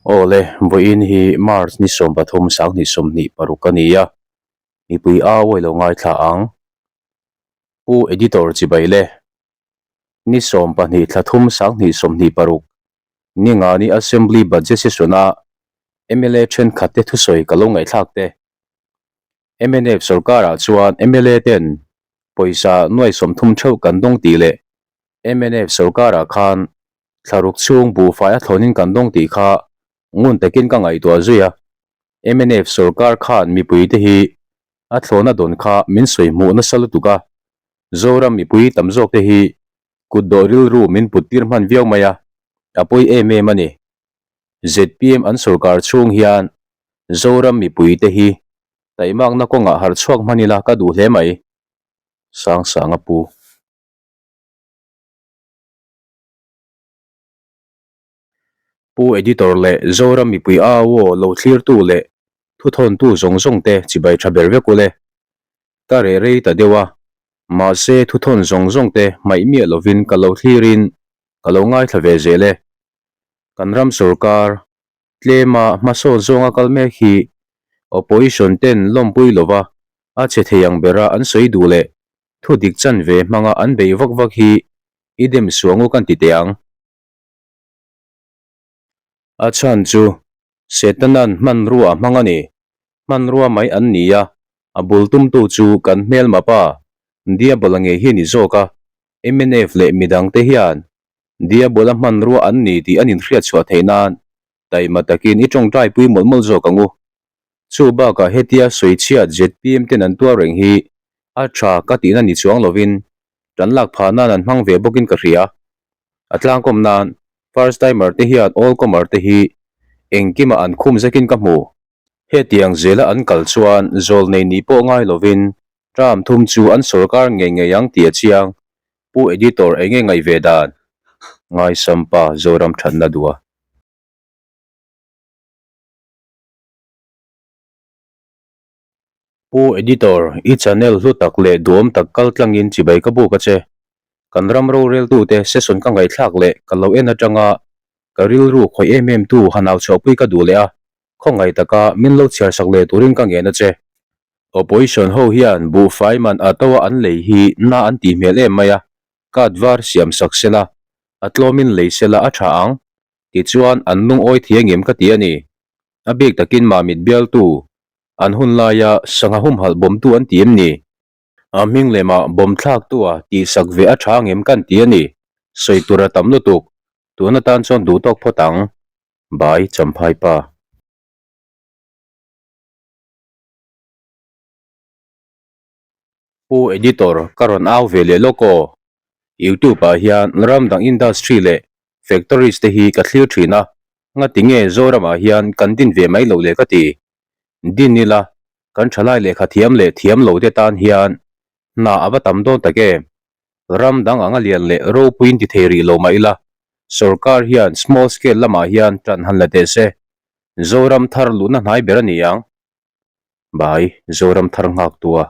Aw le, vawiin hi March ni 13 2026 a ni a, mipui au a ilo ngaithla ang. Pu Editor chibai le, ni 12 thla thum 2026 ni nga ni Assembly Budget Session a mla thenkhat te thusawi ka lo ngaihthlak te. Mnf sorkarah chuan mla ten pawisa nuai 30 theuh kan dawng tih leh mnf sorkarah khan Thlaruk chhung buhfai a thlawnin kan dawng tih kha ngun takin ka ngaihtuah zui a. Mnf sorkar khan mipuite hi a thlawna dawn kha min sawi hmuh nasa lutuk a. Zoram mipui tam zawkte hi kutdawh rilru min put tir hman viau mai a, a pawi em em a ni. Zpm an sorkar chhung hian Zoram mipuite hi taimakna kawngah harh chhuak hman ila ka duh hle mai. Sangsanga Pu. Pu Editor leh Zoram mipui au aw lo thlirtu leh thuthawntu zawng zawng te chibai tha ber vek ule. Ka reh rei ta deuh a, mahse thuthawn zawng zawng te hmaih miah lovin ka lo thlirin ka lo ngaithla ve zel e. Kan ram sorkar tlema hmasawn zawnga kal mek hi opposition ten lawmpui lova a che thei ang bera an sawi duh leh thu dik chanve hmanga an bei vak vak hi i dem suang u kan ti teh ang. A chhan chu Setanan hmanrua a hmang a ni. Hmanrua mai an ni a, a bul tumtu chu kan hmelma pa Diabola ngei hi a ni zawk a, mnf leh midangte hian Diabola hmanrua an ni tih an inhriat chhuah theih nan taima takin i tawngtai pui mawlh mawlh zawk ang u. Chu bakah hetia sawichhiat zpm ten an tuar reng hi a tha ka tihna ni chuang lovin tan lak phah nan an hmang ve bawkin ka hria. A tlangkawm nan first timer te hian all comer te hi engkimah an khum zekin ka hmu. Hetiang zela an kal chuan zawlnei nih pawh ngai lovin term thum chu an sawrkar ngei ngei ang tih a chiang. Pu Editor enge ngaih ve dan? Ngaisampa Zoram thatna duh a. Pu Editor, i channel hlu tak leh duhawm tak kal tlangin chibai ka buk a che. Kan ram roreltute session ka ngaihthlak leh ka lo en atanga ka rilru khawih em em tu han au chhuahpui ka duh leh a, khawngaih taka min lo chhiar sak leh turin ka ngen a che. Opposition ho hian buhfai man a to a an lei hi na an tih hmel em mai a, card var siam sak sela, a tlawmin lei sela a tha ang. Tichuan an lungawi thiang em ka ti a ni. A bik takin Mamit bialtu an hun laia sangha humhalh bawmtu an ti em ni? A hming lemah bawm thlaktua tihsak ve a tha ang em kan ti a ni. Sawi tur a tam lutuk. Tun atan chuan duh tawk phawt ang. Bai Champhai pa. Pu Editor ka rawn au ve leh lawk aw. Youtube ah hian ram dang industry leh factories te hi ka thlir thin a, ngati nge Zoram ah hian kan din ve mai loh le ka ti. Din ila kan thalai lehkha thiam leh thiam lo te tan hian hna a va tam dawn tak em. Ram dang anga lian leh ropuiin ti thei rih lo mah ila sorkar hian small scale lamah hian tan han la teh se. Zoram thar luhna hnai ber a ni ang. Bai, Zoram thar nghak tua.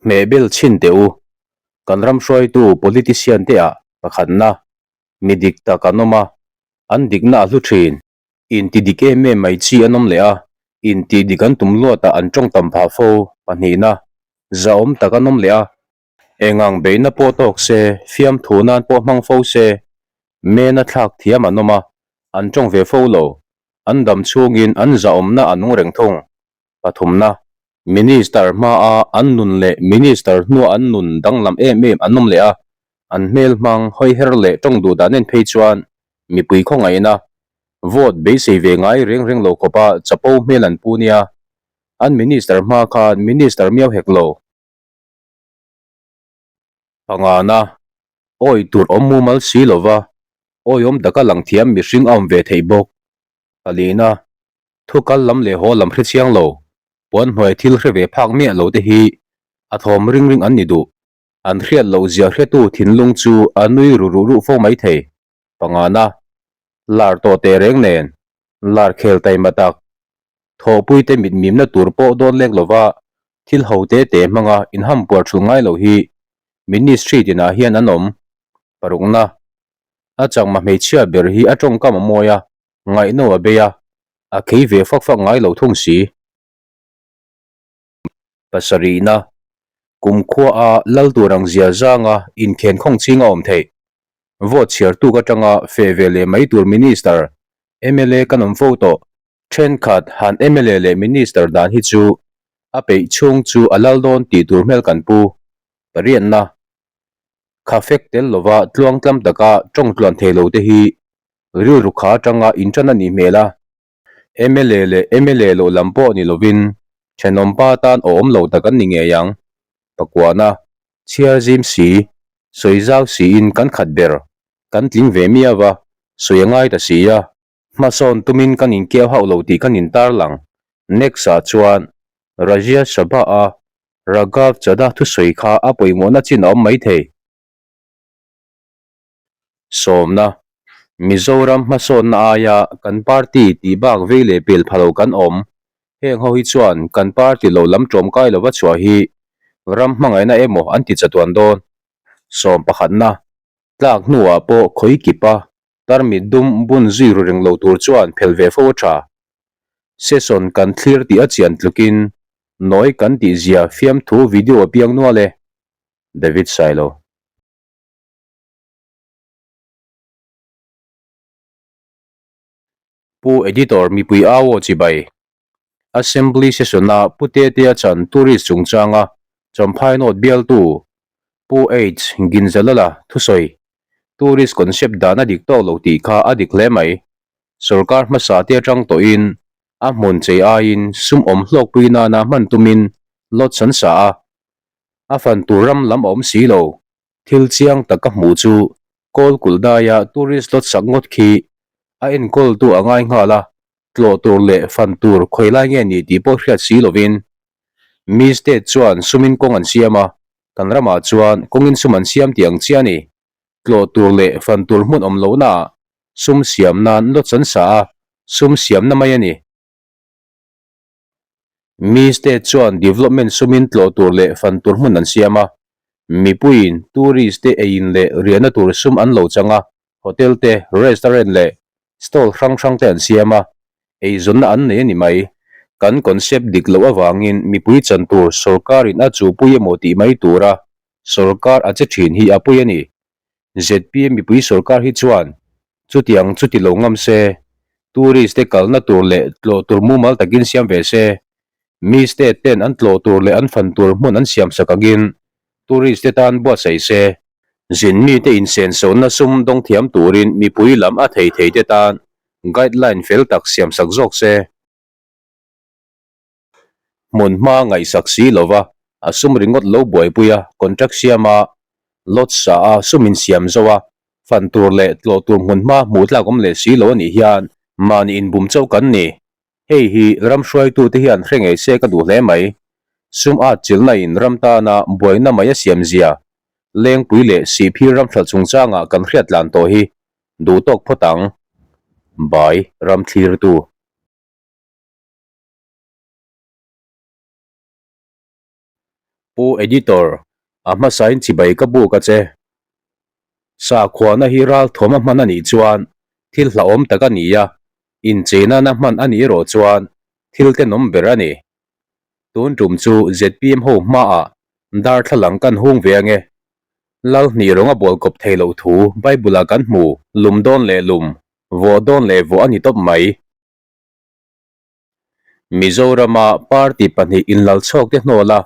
Hmehbel chhin teh u. Kan ram hruaitu politician te ah pakhatna, mi dik tak an awm a, an dikna a hlu thin. Inti dik em em mai chi an awm leh a, inti dik an tum luatah an tawng tam phah fo, pahnihna, zahawm tak an awm leh a, Engang beihna pawh tawk se, fiamthu nan pawh hmang fo se, mena thlak thiam an awm a, an tawng ve fo lo. An dam chhungin an zahawmna a nung reng thung. Pathumna, Minister hmaa an nun leh Minister hnua an nun danglam em em an awm leh a, an hmel hmang hawiher leh tawng duh dan en phei chuan mipui khawngaihna, vote beisei ve ngai reng reng lo khawpa chapo hmel an pu nia. An Minister hma khan Minister miau hek lo. Pangana, awi tur awm mumal si lova, awiawm taka lang thiam mihring a awm ve theih bawk. Palina, thu kal lam leh haw lam hre chiang lo, puan hnuai thil hre ve phak miah lo te hi a thawm ring ring an ni duh. An hriat loh zia hretu thinlung chu a nui ru ruh ruh fo mai thei. Pangana, lar tawh teh reng nen, lar khel taima tak, thawhpuite mitmimna tur pawh dawn lek lova thil ho te te hmanga inhampuar thul ngai lo hi. Ministry tinah hian an awm. Parukna, A chakma hmeichhia ber hi a tawngkam a mawi a, ngaihno a bei a, a khei ve fak fak ngai lo thung si. Pasarihna, Kumkhua a lal tur ang zia zanga inkhen khawng ching a awm theih. Vote chhiar tuk atanga feh ve leh mai tur Minister, mla kan awm fo tawh. Thenkhat han mla leh Minister dan hi chu a peih chhung chu a lal dawn tih tur hmel kan pu. Pariatna, Khafek tel lova tluangtlam taka tawng tluan thei lo te hi rilru kha atanga intan a nih hmel a. Mla leh mla loh lam pawh ni lovin thenawmpa tan awm lo tak an ni ngei ang. Pakuana, chhiar zim si, sawi zau siin kan khat ber, kan tling ve miau a, sawi a ngai ta si a. Hmasawn tumin kan inkeu hauh lo tih kan intarlang. Next-ah chuan Rajya Sabha-a Raghav Chadha thusawi kha a pawimawhna chin a awm maithei. Sawmna, Mizoram hmasawnna aia kan party tih bak vei leh pel pha lo kan awm. Heng ho hi chuan kan party lo lam ṭawmkai lova chhuah hi ram hmangaihna emaw an ti chatuan dawn. Sawm pakhatna, Tlak hnuah pawh khawi kipa tarmit dum bun zui ru reng lo tur chuan phel ve fo a ṭha. Session kan thlir tih a chian tlukin nawi kan tih zia fiamthu video a piang nual e. David Sailo. Pu Editor mipui au aw chibai. Assembly Session-a Pu Tetea chan tourist chungchanga Champhai North bialtu Pu H Ginzalala thusawi, Tourist concept dan a dik tawk lo tih kha a dik hle mai. Sorkar hmasa te atang tawhin a hmun chei aiin sum awm hlawkpui nana hman tumin lots an sa a, a fan tur ram lam a awm si lo. Thil chiang tak ka hmuh chu Kawl kulh daia tourist lot sak ngawt khi a enkawltu a ngai nghal a, tlawh tur leh fan tur khawi lai nge ni tih pawh hriat si lovin mi state chuan sumin kawng an siam a, kan ramah chuan kawngin sum an siam tih ang chiah a ni. Tlawh tur leh fan tur hmun awm lohnaah sum siam nan lots an sa a, sum siamna mai a ni. Mi state chuan development sumin tlawh tur leh fan tur hmun an siam a, mipuiin tourist te eiin leh riahna tur sum an lo chang a, hotel te, restaurant leh stall hrang hrang te an siam a, eizawnna an nei a ni mai. Kan concept dik loh avangin mipui chan tur sorkarin a chuhpui emaw tih mai tura sorkar a che thin hi a pui a ni. Zpm mipui sorkar hi chuan Chutiang chu ti lo ngam se, tourist te kalna tur leh tlawh tur mumal takin siam ve se, mi state ten an tlawh tur leh an fan tur hmun an siam sak angin tourist te tan buatsaih se, zin mite insensawnna sum dawng thiam turin mipui lam a thei thei te tan guideline fel tak siam sak zawk se. Hmun hma ngaihsak si lova a sum ringawt lo buaipui a, contract siam a, lot sa a, sum insiam zo a, fan tur leh tlawh tur hmun hma hmuh tlak awm leh si lo a nih hian mahni inbum chauh kan ni. Hei hi ram hruaitute hian hre ngei se ka duh hle mai. Sum at chilhna in ram tana buaina mai a siam zia, lengpui leh sihphir ram hralh chungchangah kan hriat tlan tawh hi duh tawk phawt ang. Bai ram thlirtu. Pu Editor, a hmasain chibai ka buk a che. Sakhuana hi ralthuam a hman a nih chuan thil hlauhawm tak a ni a, inchei nana hman a nih erawh chuan thil tenawm ber a ni. Tun tum chu zpm ho hmaah darthlalang kan hung ve ange. Lalhnih rawng a bawl kawp thei loh thu Bible-ah kan hmu, lum dawn leh lum, vawh dawn leh vawh a ni tawp mai. Mizorama party pahnih inlalchhawk te hnawla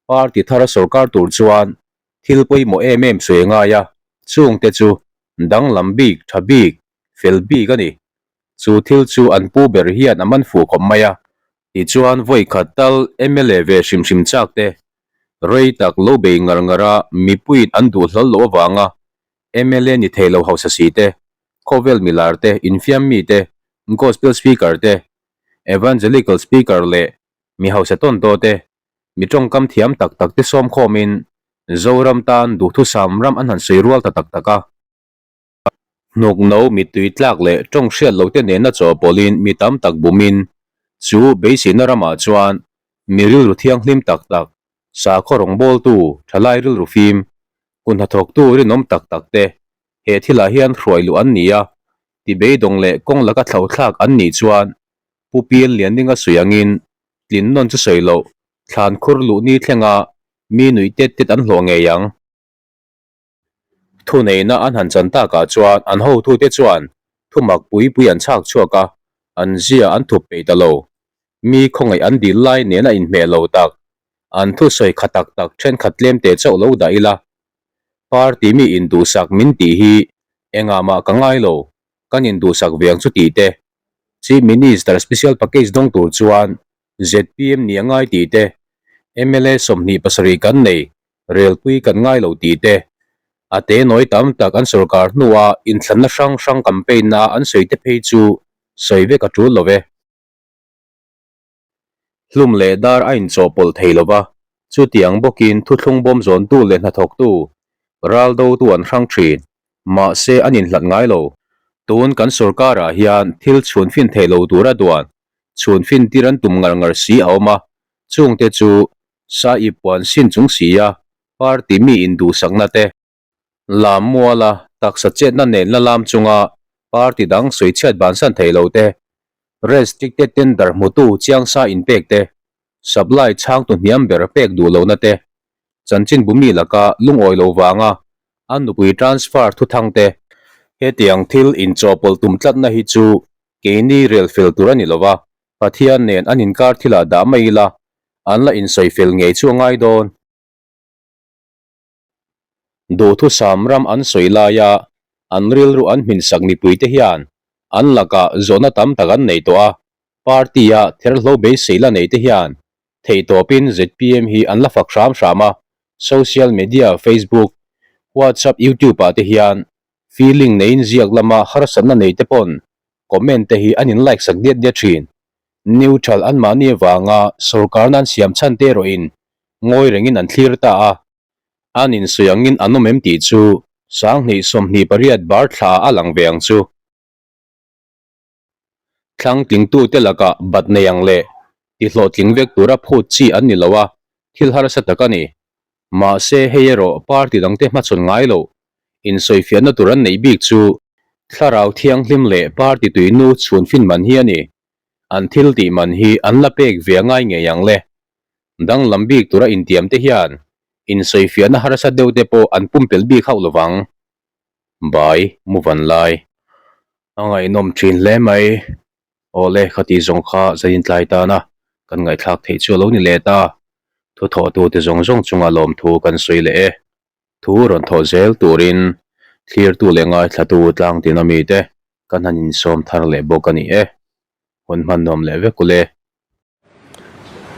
party thar sorkar tur chuan thil pawimawh em em sawi a ngai a, chungte chu danglam bik, tha bik, fel bik a ni. Chu thil chu an pu ber hian a man fuh khawp mai a. Tichuan vawi khat tal mla ve hrim hrim chak te rei tak lo bei ngar ngar a mipuiin an duh hlawl loh avanga mla ni thei lo hausa si te Khawvel milar te, infiam mi te, Gospel speaker te, Evangelical speaker leh mi hausa tawn taw te, mi tawngkam thiam tak tak te sawm khawmin Zoram tan duhthusam ram an han sawi rual ta tak tak a. Hnukno mittui tlak leh tawng hriat lo te nena chawhpawlhin mi tam tak bumin chu beiseina ramah chuan mi rilru thianghlim tak tak, sakhaw rawngbawltu, thalai rilru fim. Kuthnathawktu rinawm tak tak te he thilah hian hruai luh an ni a, tibeidawng leh kawng laka thlauhthlak an nih chuan Pu Pial Lianinga sawi angin tlin nawn chu sawi loh, thlan khur luh ni thlenga mi nuih tet tet an hlawh ngei ang. Thuneihna an han chan takah chuan an hotute chuan thumak pui pui an chhak chhuak a, an zia an thup peih ta lo. Mi khawngaih an dil lai nen a inhmeh lo tak. An thusawi kha tak tak thenkhat tlem te chauh lo dah ila. Party mi induhsak min tih hi engah mah ka ngai lo, kan induhsak ve ang chu tih te. Chief Minister Special Package dawng tur chuan zpm nih a ngai tih te, mla 27 kan nei, relpui kan ngai lo tih te, a te nawi tam tak an sorkar hnua inthlanna hrang hrang campaign na an sawi te phei chu sawi vek a tul lo ve. Hlum leh dar a inchawhpawlh thei lo va, chutiang bawkin thuthlung bawm zawntu leh hnathawktu, ral dotu an hrang thin, mahse an inhlat ngai lo. Tun kan sorkarah hian thil chhunfin theih lo tura duan, chhunfin tir an tum ngar ngar si a awm a, chungte chu Sa i puan sin chung sia, party mi induhsakna te, lam muala taksa chetna nen la lam chunga party dang sawichhiat bansan thei lo te, restricted tender hmutu chiangsa inpek te, supply chhangtu hniam ber pek duh lohna te, chanchinbu mi laka lungawi lo vanga a nupui transfer thuthang te. Hetiang thil inchawhpawlh tum tlatna hi chu keini rel fel tur a ni lova, Pathian nen an inkar thilah dah mai ila, an la insawi fel ngei chu a ngai dawn. Duhthusam ram an sawi laia an rilru an hminsak mipuite hian an lakah zawhna tam tak an nei tawh a, party-a therhlo beisei la neite hian theihtawpin zpm hi an la fak hram hram a, social media Facebook, WhatsApp, YouTube-ah te hian feeling neiin ziak lama harsatna neite pawn comment te hi an in like sak diat diat thin. Neutral anmahni avanga sorkarna an siam chhan te erawhin ngawi rengin an thlir ta a. An insawi angin an awm em tih chu 2028 bar thla ah a lang ve ang chu. Thlang tlingtute lakah bat nei ang leh tihlawhtling vek tura phut chi an ni lo a, thil harsa tak a ni. Mahse hei erawh party dangte hmachhawn ngai loh insawifiahna tur an neih bik chu thlarau thianghlim leh party tuinu chhunfin man hi a ni. An thil tih man hi an la pek ve a ngai ngei ang le. Danglam bik tura intiamte hian insawifiahna harsa deuhte pawh an pumpelh bik hauh lovang. Bai, Muvan lai. A ngaihnawm thin hle mai. Awle, khati zawng kha zanin tlai tana kan ngaihthlak theih chu a lo ni leh ta. Thuthawhtute zawng zawng chunga lawmthu kan sawi leh e. Thu rawn thawh zel turin thlirtu leh ngaithlatu tlangtin amite kan han insawm thar leh bawk a ni e. Hun hman nuam leh vek ule.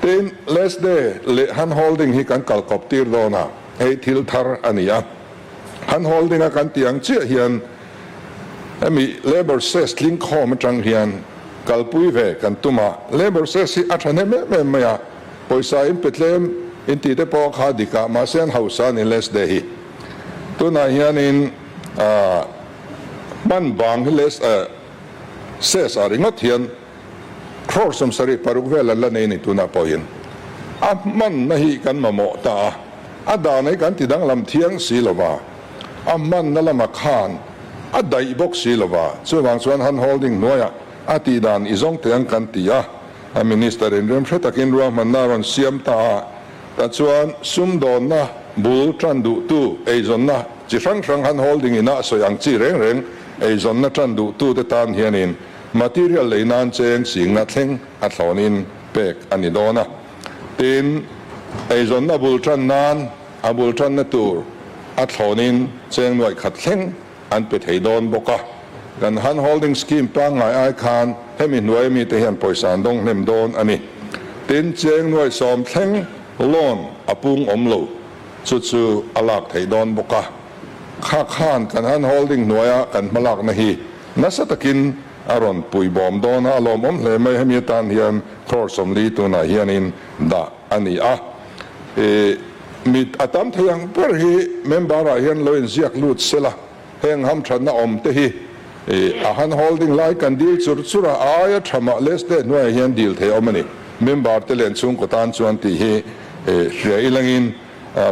Tin, Lesde leh hand holding hi kan kal kawp tir dawn a, hei thil thar a ni a. Hand holding a kan tih ang chiah hian hemi labour cess tling khawm atang hian kalpui ve kan tum a. Labour cess hi a thahnem em em mai a, pawisa in pe tlem in tih te pawh kha dik a, mahse an hausa a ni Lesde hi. Tunah hianin hman bang hi les cess ah ringawt hian Crore 76 vel an la nei ni tunah pawhin a hmanna hi kan mamawh ta a, a dan hi kan ti danglam thiang si lova, a hmanna lamah khan a daih bawk si lova, chuvang chuan hand holding hnuaiah a tih dan i zawng teh ang kan ti a, a Minister in remhre takin ruahmanna a rawn siam ta a, tah chuan sumdawnna bul tan duhtu eizawnna chi hrang hrang hand holding ina a sawi ang chi reng reng eizawnna tan duhtute tan hianin Material lei nan cheng singna thleng a thlawnin pek a ni dawn a. Tin, eizawnna bul tan nan a bul tanna tur a thlawnin cheng nuaih khat thleng an pe thei dawn bawk a. Kan hand holding scheme pangngai ai khan hemi hnuai mite hian pawisa an dawng hnem dawn a ni. Tin, cheng nuaih sawm thleng loan a pung awm lo chu chu a lak theih dawn bawk a. Kha khan kan hand holding hnuaia kan hmalakna hi Nasa takin a rawn pui bawm dawn a, a lawmawm hle mai. Hemi atan hian crore 40 tunah hianin dah a ni a. I mit a tam thei ang ber hi member ah hian lo inziak lut sela, heng hamthatna awm te hi a han holding lai kan dil chur chur a, a aia tha mah less te hnuaiah hian dil thei a awm a ni. Member te len chhungkaw tan chuan tih hi hria ilangin.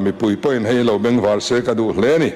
Mipui pawhin hei lo bengvar se ka duh hle a ni.